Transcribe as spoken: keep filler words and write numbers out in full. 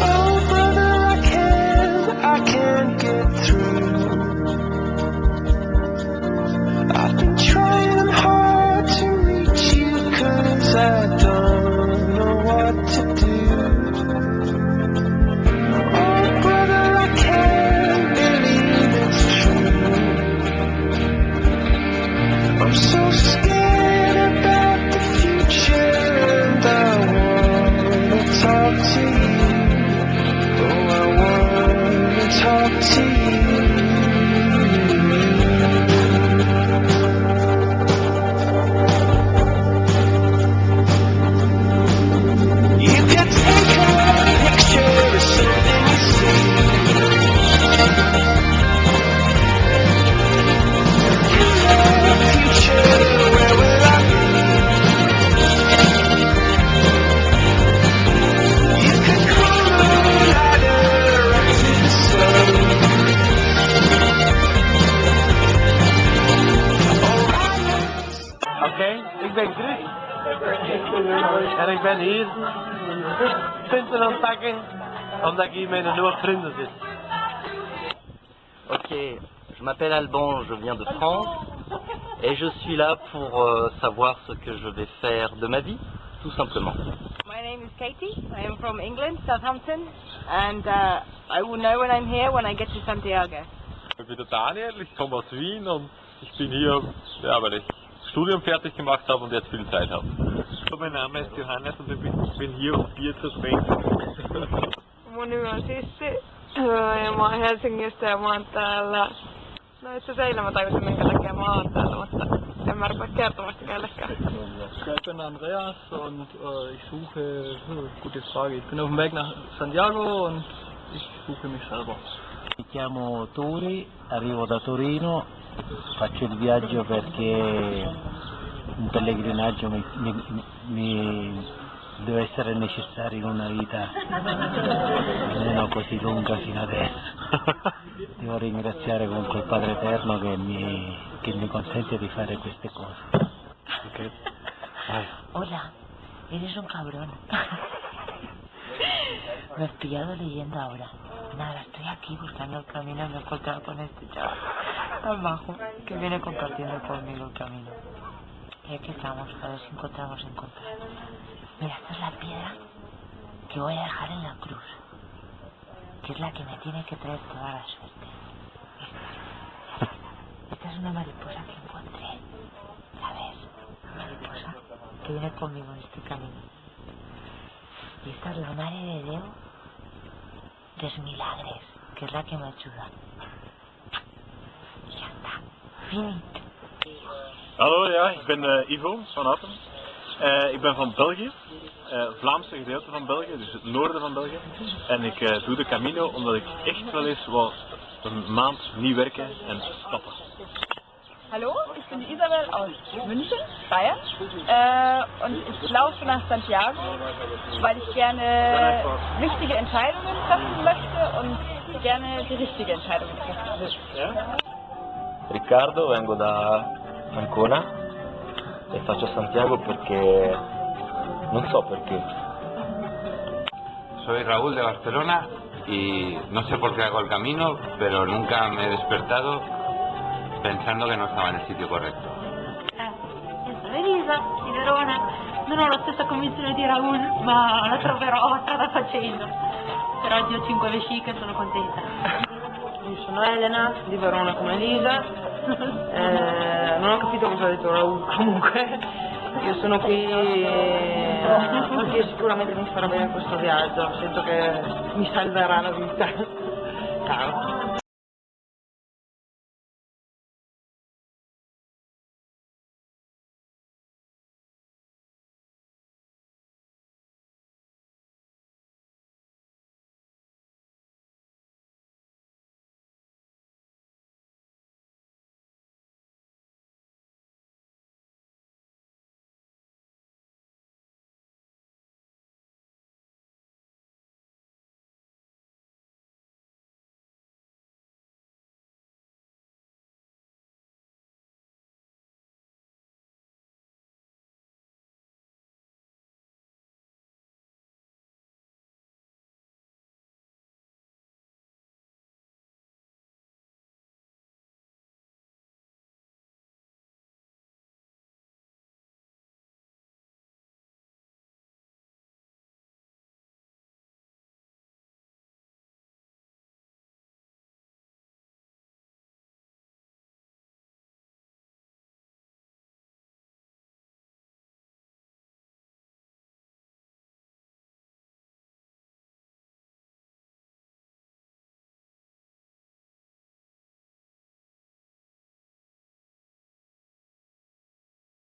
Oh, brother, I can't, I can't get through. I've been trying hard to reach you, 'cause I don't know what to do. Oh, brother, I can't believe it's true. I'm so scared about the future, and I wanna talk to you. Oh, I wanna talk to you. You can take a picture of something you see. In the future, where will I be? You can call a ladder up to the sun. Oké, ik ben Chris. En ik ben hier punten aan het pakken, omdat ik hier met een nieuwe vrienden zit. Ok, je m'appelle Alban, je viens de France et je suis là pour euh, savoir ce que je vais faire de ma vie, tout simplement. My name is Katie. I am from England, Southampton, and uh, I will know when I'm here when I get to Santiago. Ich bin der Daniel, ich komme aus Wien und Ich bin hier, ja, weil ich Studium fertig gemacht habe und jetzt viel Zeit habe. Mein Name ist Johannes und ich bin, bin hier, um Bier zu trinken. Mun nimi on Sissi, öö, ja mä oon Helsingistä ja mä oon täällä. No itse asiassa eilen mä tajusin, minkä takia mä oon täällä, mutta en mä rupea kertomaan sitä kellekään. Ich bin Andreas und, äh, ich suche, äh, gute Frage. Ich bin auf dem Weg nach Santiago und ich suche mich selber. Mi chiamo Turi, arrivo da Torino, faccio il viaggio perché un pellegrinaggio mi, mi, mi deve essere necessario in una vita almeno così lunga fino adesso. Devo ringraziare comunque il Padre Eterno che mi, che mi consente di fare queste cose. Ok. Vai. Hola, eres un cabrón. Me has pillado leyendo ahora. Nada, estoy aquí buscando el camino y me he encontrado con este chaval tan majo que viene compartiendo conmigo el camino. Y aquí estamos, a ver si encontramos, encontrar. Mira, esta es la piedra que voy a dejar en la cruz, que es la que me tiene que traer toda la suerte. Esta, esta es una mariposa que encontré, ¿sabes? Una mariposa que viene conmigo en este camino. Y esta es la Mare de Déu dels Milagres, que es la que me ayuda. Y ya está. Finito. Hallo, ja, ik ben, eh, Ivo van Hattem. Eh, ik ben van België, eh, Vlaamse gedeelte van België, dus het noorden van België. En ik, eh, doe de Camino omdat ik echt wel eens wou een maand niet werken en stappen. Hallo, ich bin die Isabel aus München, Bayern. Äh, und ich laufe nach Santiago, weil ich gerne wichtige Entscheidungen treffen möchte und gerne die richtige Entscheidung treffen will. Riccardo, vengo da Ancona e faccio Santiago perché non so perché. Soy Raúl de Barcelona y no sé por qué hago el camino, pero nunca me he despertado pensando que no estaba en el sitio correcto. Eh, io sono Elisa, di Verona. Non ho la stessa convinzione di Raul, ma la troverò strada facendo. Però oggi ho cinque vesciche e sono contenta. Io sono Elena, di Verona come Elisa. Eh, non ho capito cosa ha detto Raul, comunque. Io sono qui, eh, perché sicuramente mi farà bene questo viaggio, sento che mi salverà la vita. Ciao.